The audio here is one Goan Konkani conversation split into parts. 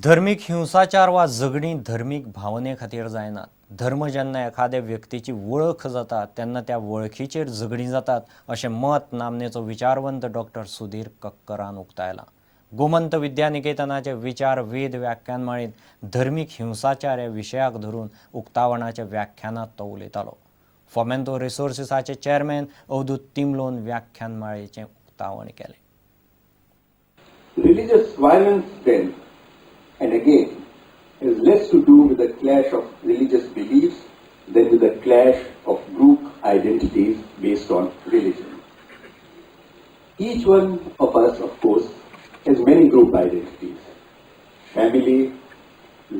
धर्मीक हिंसाचार वा झगडीं धर्मीक भावने खातीर जायनात. धर्म जेन्ना एखाद्या व्यक्तीची वळख जाता तेन्ना त्या वळखीचेर झगडीं जातात अशें मत नामनेचो विचारवंत डॉक्टर सुधीर कक्करान उक्तायलां. गोमंत विद्यानिकेतनाचे विचार वेद व्याख्यानमाळेंत धर्मीक हिंसाचार ह्या विशयाक धरून उक्तावणाच्या व्याख्यानांत तो उलयतालो. फोमेंतो रिसोर्सिसाचे चॅरमॅन अवधूत तिमलोन व्याख्यानमाळेचें उक्तावण केलें. Religious violence then, and again, has less to do with the clash of religious beliefs than with the clash of group identities based on religion. Each one of us, of course, has many group identities: family,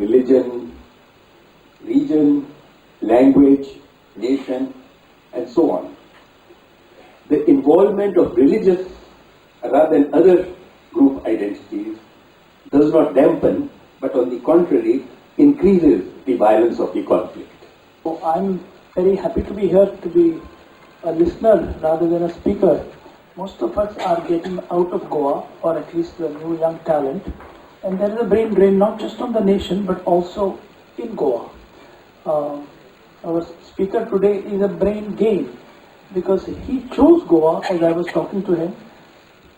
religion, region, language, nation, and so on. The involvement of religious rather than other group identities does not dampen, but on the contrary, increases the violence of the conflict. So I'm very happy to be here to be a listener rather than a speaker. Most of us are getting out of Goa, or at least the new young talent, and there is a brain drain not just on the nation but also in Goa. Our speaker today is a brain gain because he chose Goa, as I was talking to him,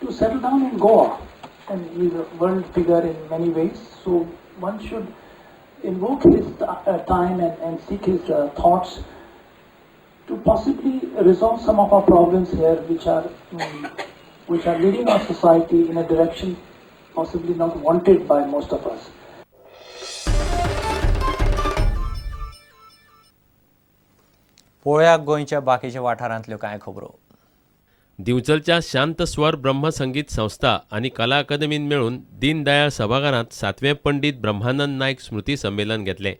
to settle down in Goa, and he's a world figure in many ways. So one should invoke his time and seek his thoughts to possibly resolve some of our problems here, which are leading our society in a direction possibly not wanted by most of us. पळोवया गोंयच्या बाकीच्या वाठारांतल्यो कांय खबरो. दिवचलच्या शांत स्वर ब्रह्मसंगीत संस्था आनी कला अकादमीन मेळून दीनदयाळ सभाघरांत सातवें पंडित ब्रह्मानंद नायक स्मृती संमेलन घेतलें.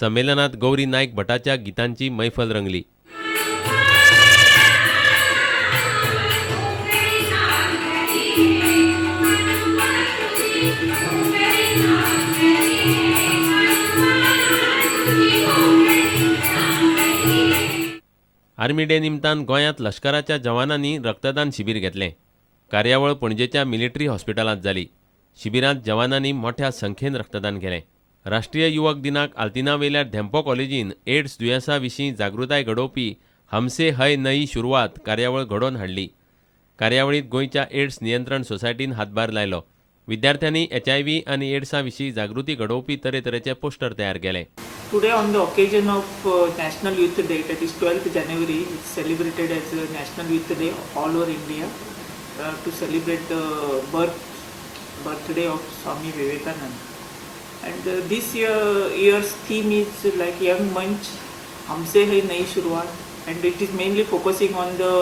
संमेलनात गौरी नायक भटाच्या गितांची मैफल रंगली. आर्मी डे निमतान गोंयांत लश्कराच्या जवानांनी रक्तदान शिबीर घेतलें. कार्यावळ पणजेच्या मिलिटरी हॉस्पिटलांत जाली. शिबिरांत जवानांनी मोठ्या संख्येन रक्तदान केलें. राष्ट्रीय युवक दिनाक आल्तिना वयल्या धेंपो कॉलेजीन एड्स दुयेंसा विशीं जागृताय घडोवपी हमसे है नई शुरवात कार्यावळ घडोवन हाडली. कार्यावळींत गोंयच्या एड्स नियंत्रण सोसायटीन हातभार लायलो. विद्यार्थ्यांनी एचआयव्ही आनी एड्सा विशीं जागृती घडोवपी तरेतरेचे पोस्टर तयार केले. Today, on the occasion of National Youth Day, that is 12th January, it's celebrated as a National Youth Day all over India to celebrate the birthday of Swami Vivekananda. And this year's theme is like Young Manch, Humse Hai Nayi Shuruat, and it is mainly focusing on the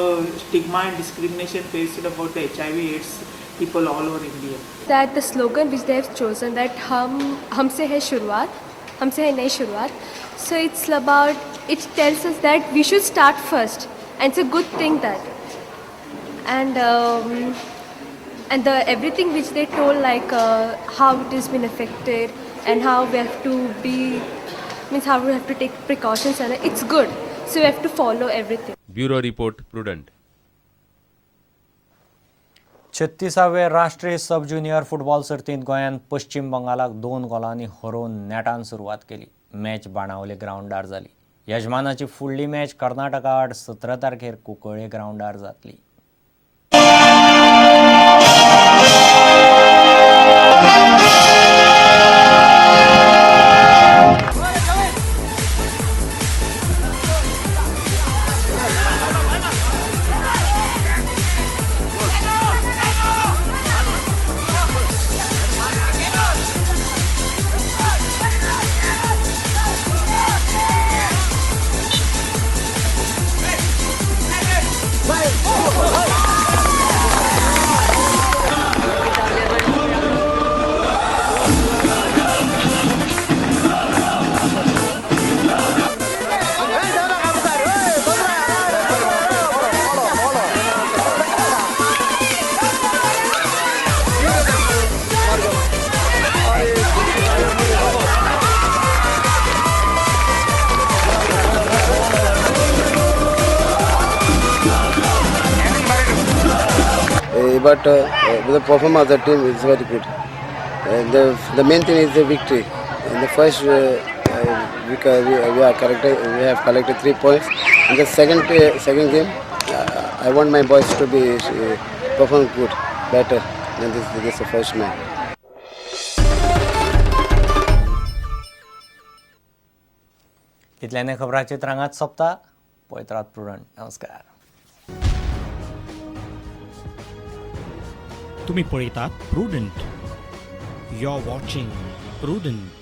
stigma and discrimination faced about the HIV AIDS people all over India. That the slogan which they have chosen, that हम हमसे है शुरुआत, हमसे है नई शुरुआत, so it's about, it tells us that we should start first, and it's a good thing that and the everything which they told, like how it has been affected and how we have to be, means how we have to take precautions, and it's good, so we have to follow everything. Bureau report, Prudent. 36वे राष्ट्रीय सब ज्युनियर फुटबॉल सर्तींत गोंयान पश्चीम बंगालाक दोन गोलांनी हरोवन नेटान सुरवात केली. मॅच बाणावले ग्रावंडार जाली. यजमानाची फुडली मॅच कर्नाटका आड 17 तारखेर कुंकळ्ळे ग्रावंडार जातली. But the performance of the team is very good. The main thing is the victory. In the first, we have collected 3 points. In the second game, I want my boys to be perform good, better than this first match. इतल्याने खबरां चित्रांगात सोंपता. पळयत रात प्रुडंट. नमस्कार. तुम्ही पळयतात prudent. You are watching Prudent.